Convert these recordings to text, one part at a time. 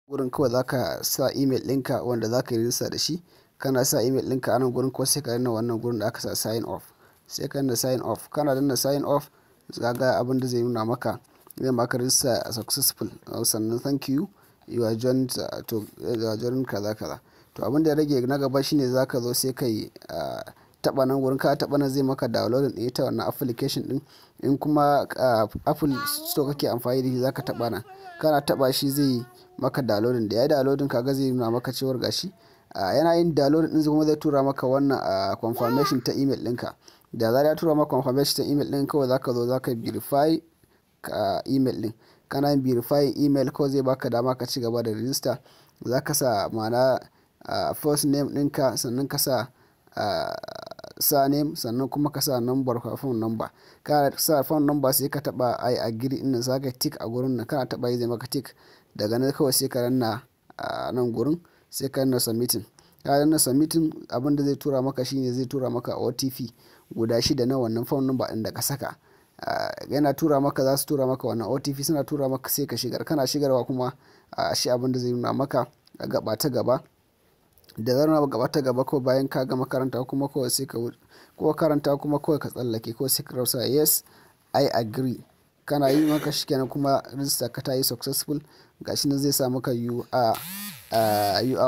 Gurin kawai za ka sa email ɗinka wanda za ka yi rijista da shi. Kana sa email ɗinka a nan gurin ko sai ka danna wannan gurin da aka sa "sign up". Sai ka danna "sign up". Kana danna "sign up", ka ga abin da zai nuna maka. Zai maka register successful, sannan "Thank you, you are joined to, you are joined", kaza kaza. To, abin da ya rage na gaba shine za ka zo sai ka yi taɓa nan gurin. Ka taɓa nan, zai maka downloading ɗin ita wannan application ɗin. In kuma Apple Store kake amfani da shi, za ka taɓa nan. Kana taɓa shi, zai maka downloading. Da ya yi downloading, kaga zai nuna maka cewar gashi yana yin downloading ɗin, kuma zai tura maka wannan confirmation ta email ɗinka. Da zarar ya tura maka confirmation ta email ɗin, kawai za ka zo za ka verify ka email ɗin. Kana yin verify email, kawai zai baka dama ka ci gaba da register. Za ka sa ma'ana first name ɗinka, sannan ka sa surname, sannan kuma ka sa number, phone number. Ka sa phone number, sai ka taɓa "I agree" ɗin nan, za ka tick a gurin nan. Kana taɓa, zai maka tick. Daga nan kawai sai ka danna a nan gurin, sai ka danna submitting. Ka danna submitting, abin da zai tura maka shine zai tura maka OTP guda shida na wannan phone number ɗin da ka saka. Yana tura maka, za su tura maka wannan OTP. Suna tura maka, sai ka shigar. Kana shigarwa kuma, shi abin da zai nuna maka a gaba ta gaba, da zarar na gaba ta gaba ko bayan ka gama karanta kuma, kawai sai ka ko karanta kuma kawai ka tsallake ko sai ka rasa "Yes, I agree". Kana yi maka, shikenan, kuma register ka ta yi successful. Gashi nan zai sa maka "You are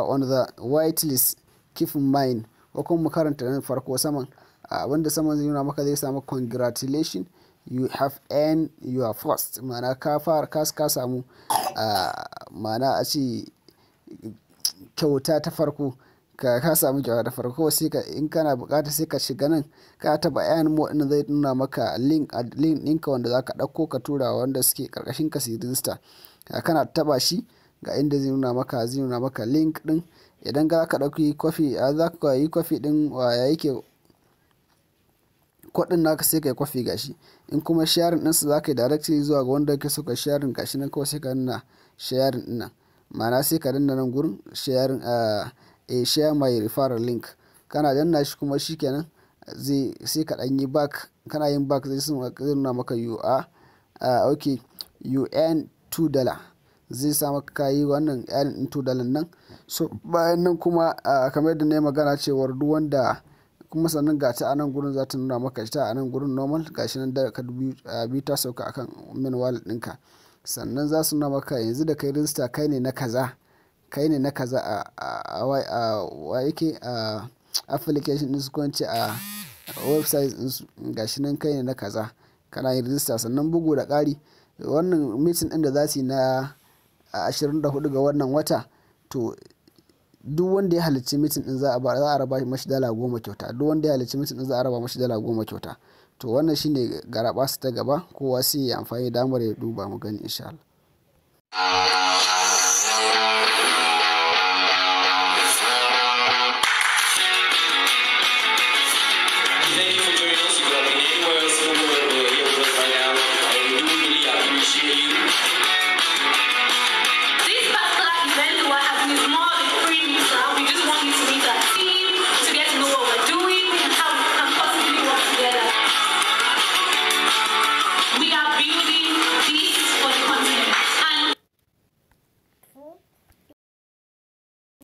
on the white list, keep in mind". Ko kuma mu karanta nan farko saman. Abinda saman zai nuna maka, zai sa maka "Congratulations, you have earned your first", ma'ana ka fara ka samu, ma'ana a ce kyauta ta farko. Ka samu kyauta ta farko. Sai ka, in kana bukata, sai ka shiga nan, ka taba "earn more" din, zai nuna maka link ɗinka wanda zaka ɗauko ka tura wanda suke karkashin ka su register. Kana taba shi, ga inda zai nuna maka link din. Idan ka ɗauki copy, za ka yi copy din ya yake code ɗin naka, sai ka yi copy, gashi. In kuma sharing ɗinsa za ka yi directly zuwa ga wanda kake so ka sharing, gashi nan, kawai sai ka danna sharing ɗin nan. Ma'ana sai ka danna nan gurin sharing, a "Share my referral link". Kana danna shi kuma, shikenan, zai sai ka ɗan yi back. Kana yin back, zai nuna maka "You are okay, you earn $2". Zai sa maka kayi wannan earn ɗin $2 nan. So bayan nan kuma, kamar yadda na yi magana cewar duk wanda kuma, sannan ga ta a nan gurin, za ta nuna maka ta a nan gurin normal. Gashi nan da ka biyu ta sauka akan main wallet ɗinka. Sannan za su nuna maka yanzu da kai register, kai ne na kaza, kai ne na kaza a wa yake a application ɗinsu, ko in ce a website ɗinsu. Gashi nan, kai ne na kaza kana yin register. Sannan bugu da ƙari, wannan meeting ɗin da za su yi na 24 ga wannan wata, to duk wanda ya halarci meeting ɗin, za a raba mashi $10 kyauta. Duk wanda ya halarci meeting ɗin, za a raba mashi $10 kyauta. To, wannan shine garaɓasa ta gaba. Kowa sai ya amfani da damar ya duba mu gani, insha Allah.